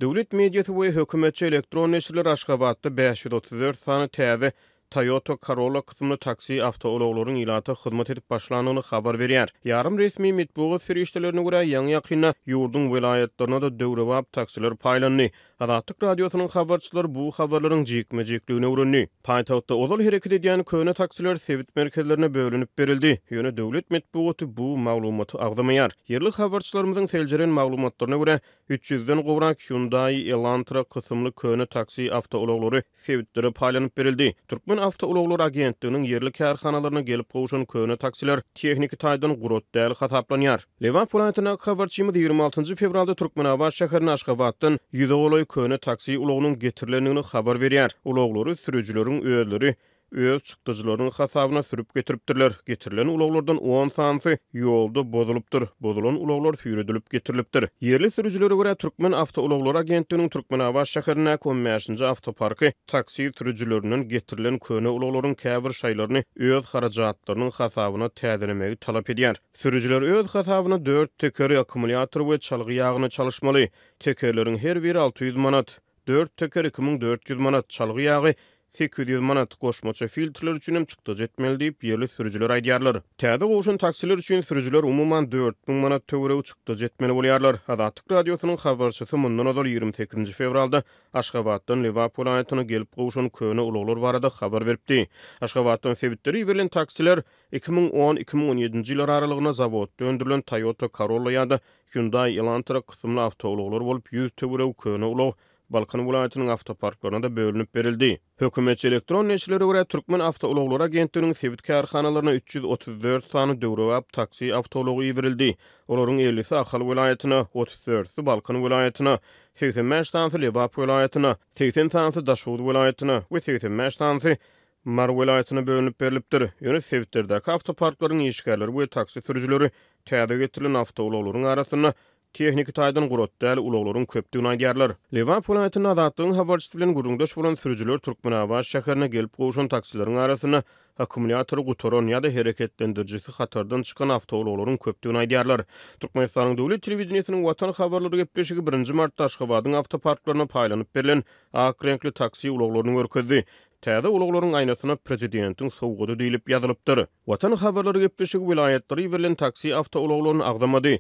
Döwlet mediasy we hökümetçi elektron neşirler Aşgabatda 534 sany täze Toyota Corolla kysymly taksi awtoulaglaryň ilata hyzmat edip başlandygyny habar berýär. Ýarym resmi metbugat serişdelerine görä, ýaňy-ýakynda ýurduň welaýatlaryna-da döwrebap taksiler paýlandy. Azatlyk Radiosynyň habarçylary bu habarlaryň jikme-jikligini öwrendi. Paýtagtda ozal hereket edýän köne taksiler sebit merkezlerine bölünip berildi. Ýöne döwlet metbugaty bu maglumaty agzamaýar. Ýerli habarçylarymyzyň seljeren maglumatlaryna görä, üç ýüzden gowrak Hyundai Elantra kysymly köne taksi awtoulaglary sebitlere paýlanyp berildi. Türkmen awtoulaglary agentliginiň ýerli kärhanalaryna gelip gowşan köne taksiler tehniki taýdan gurat däl hasaplanýar. Lebap welaýatyndaky habarçymyz 26 njy fewralda Türkmenabat şäherine Aşgabatdan ýüze golaý köne taksi ulagynyň getirilendigini habar berýär. Ulaglary sürüjileriň özleri öz çykdajylarynyň hasabyna sürüp getiripdirler. Getirilen ulaglardan on sanysy ýolda bozulypdyr. Bozulan ulaglar süýredilip getirilipdir. Ýerli sürüjilere görä, Türkmen awtoulaglary agentliginiň Türkmenabat şäherindäki on bäşinji awtoparky taksi sürüjilerinden getirilen köne ulaglaryň käbir şaýlaryny öz harajatlarynyň hasabyna täzelemegi talap edýär. Sürüjiler öz hasabyna dört tekeri, akkumulýator we çalgy ýagyny çalyşmaly. Tekerleriň her biri 600 manat. Dört teker 2400 manat, çalgy ýagy 800 manat, goşmaça filtrler üçin hem çykdajy etmeli diýip, ýerli sürüjiler aýdýarlar. Täze gowşan taksiler üçin sürüjiler umuman 4000 manat töweregi çykdajy etmeli bolýarlar. Azatlyk Radiosynyň habarçysy mundan ozal 28 fewralda Aşgabatdan Lebap welaýatyna gelip gowşan köne ulaglar barada habar beripdi. Aşgabatdan sebitlere iberilen taksiler 2010, 2017-nji ýyllar aralygynda zawodda öndürilen Toyota Corolla ýa-da Hyundai Elantra kysymly awtoulaglar bolup, 100 töweregi köne ulag Balkan welaýatynyň awtoparklaryna-da bölünip berildi. Hökümetçi elektron neşirlere görä, Türkmen awtoulaglary agentliginiň sebit kärhanalaryna 334 sany döwrebap taksi awtoulagy iberildi. Olaryň ellisi Ahal welaýatyna, otuz dördüsi Balkan welaýatyna, 85 sanysy Lebap welaýatyna, 80 sanysy Daşoguz welaýatyna we 85 sanysy Mary welaýatyna bölünip berlipdir. Ýöne sebitlerdäki awtoparklaryň işgärleri we taksi sürüjileri täze getirilen awtoulaglaryň arasynda tehniki taýdan gurat däl ulaglaryň köpdügini aýdýarlar. Lebap welaýatynda Azatlygyň habarçysy bilen gürrüňdeş bolan sürüjiler Türkmenabat şäherine gelip gowşan taksileriň arasynda akkumulýatory gutaran ýa-da hereketlendirijisi hatardan çykan awtoulaglaryň köpdügini aýdýarlar. Türkmenistanyň döwlet telewideniýesiniň Watan habarlary gepleşigi birinji martda Aşgabadyň awtoparklaryna paýlanyp berlen ak reňkli taksi ulaglaryny görkezdi. Täze ulaglaryň aýnasyna Prezidentiň sowgady diýlip ýazylypdyr. Watan habarlary gepleşigi welaýatlara iberilen taksi awtoulaglaryny agzamady.